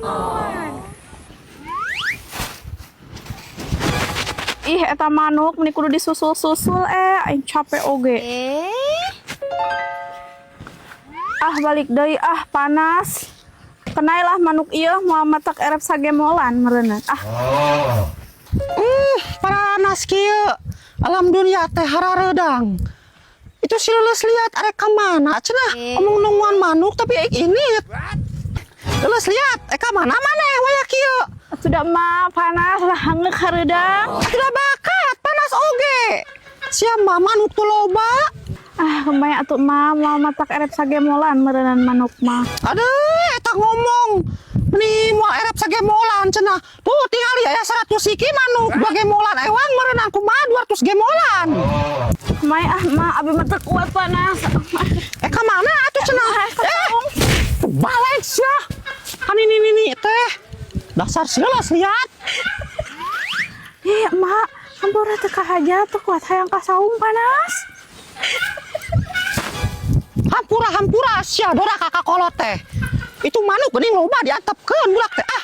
Nungguan. Ih, eta manuk meni kudu disusul-susul, eh aing capek oge. Ah, balik deui ah, panas. Kenai lah manuk ieu, moal matak erep sagemolan meureunna. Ah. Panas kieu. Alam dunia teh harareudang. Itu si Leuleus Liat arek ka mana cenah? Omong nungguan manuk tapi aik ini. Leuleus Liat, ka mana maneh waya kieu? Sudah mah panas lah, hangeuk hareudang. Tidak bakat, panas oge. Sia mah manuk tuh loba. Ah, kembali atuh mah, moal matak erep sagemolan meureunan manuk mah. Aduh, eta ngomong. Meni moal erep sagemolan cenah. Tuh tingali aya 100 siki manuk, dua gemolan ewang meureunang kumaha 200 gemolan. Kembali ah mah, abi mah teu kuat panas. Eh, ka mana atuh cenah? Eh, balik sia. Kan ini ini teh. Dasar sia lah lihat. Ih, mak, hampura teu kahaja, teu kuat hayang ka saung, panas. Hampura hampura sia dora kakak kolot teh. Itu manuk geuning loba diantepkeun budak teh ah.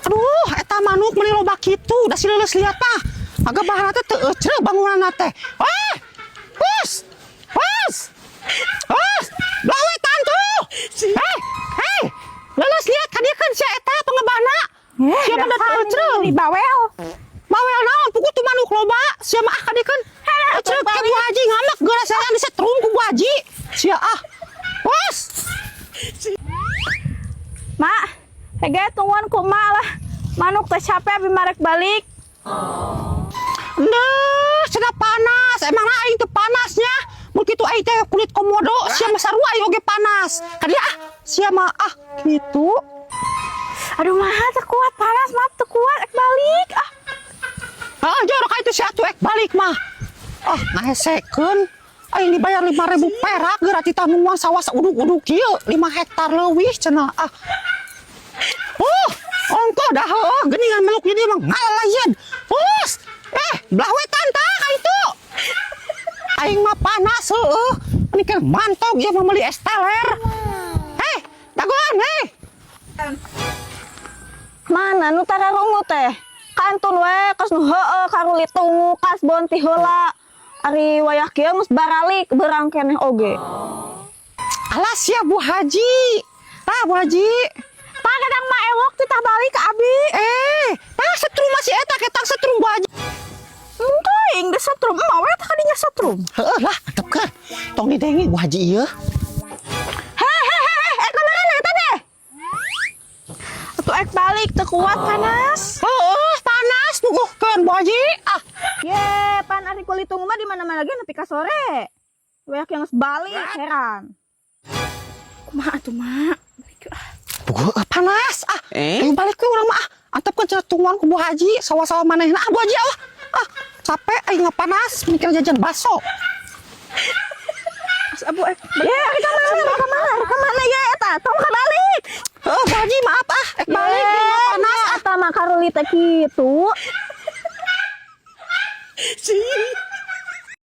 Aduh, eta manuk meuni loba kitu, da si Leuleus Liat mah. Agak bahana teh teu eucreuh bangunanna teh. Eh! Hus! Hus! Hus! Belah wetan tuh. Hei, hei. Leuleus Liat, kadieukeun sia eta pengebana. Eh, Sia mah da teu eucreuh. Di bawel. Bawel naon, puguh tuh manuk loba. Sia mah ah, kadiekeun. Eucreuh ke Bu Haji ngamek geura saran disetrum ku Bu Haji. Sia ah. Hus! Mak, hege tungguan ku mak lah. Manuk teh capek, abi marek balik. Nah, cenah panas. Emang aing teu panasnya? Mun kitu aing teh kulit komodo, sia mah sarua aing oge panas. Kadieu ah, sia mah ah kitu. Aduh mah, teu kuat panas mah, teu kuat ek balik. Ah, Ah, jorok ka itu sia atuh ek balik mah. Ah, ngahesekeun. Aing dibayar 5000 perak geura titah nungguan sawah sauduk-uduk kieu, 5 hektar leuwih cenah. Ah. Oh, ongkoh dah heueuh geuningan manuk ieu mah ngalalayeun. Hus. Eh, belah wetan tah ka itu. Aing mah panas heueuh. Ini kan mantog ieu mah meuli es teler. Hei, dagoan, hei. Mana nu tararungu teh? Kantun we kos nu heueuh karulit tungu kasbon ti heula. Ari wayah kieu geus baralik beurang keneh oge. Alas ya Bu Haji. Ah, Bu Haji. Tah kadang mah ewok titah balik ke abi. Eh, tah setrum masih eta ketang setrum Bu Haji. Teuing geus setrum, emak we tah kadinya setrum. Heueuh lah, antepkeun. Tong didenge Bu Haji ieu. Hehehe, eh kamana eta teh? Atuh ek balik teu kuat panas. Heueuh, panas puguhkeun Bu Haji. Ah, Ye, pan ari kulit tungu mah di mana-mana ge nepi ka sore. Wayah kieu geus balik, heran. Kumaha atuh mak? Balik ah. Puguh panas. Ah, eh, ayo balik we urang mah ah. Antepkeun cenah tungguan ku Bu Haji, sawah-sawah manehna. Ah, Bu Haji ah. Ah, capek aing mah panas mikir jajan baso. As abu ek Ye, ari ka mana? Ari ka mana? Ari ka mana ye eta? Tong ka balik. Heueuh, Bu Haji maaf ah, ek balik Ye, ieu mah panas ah. Eta mah karulit teh kitu.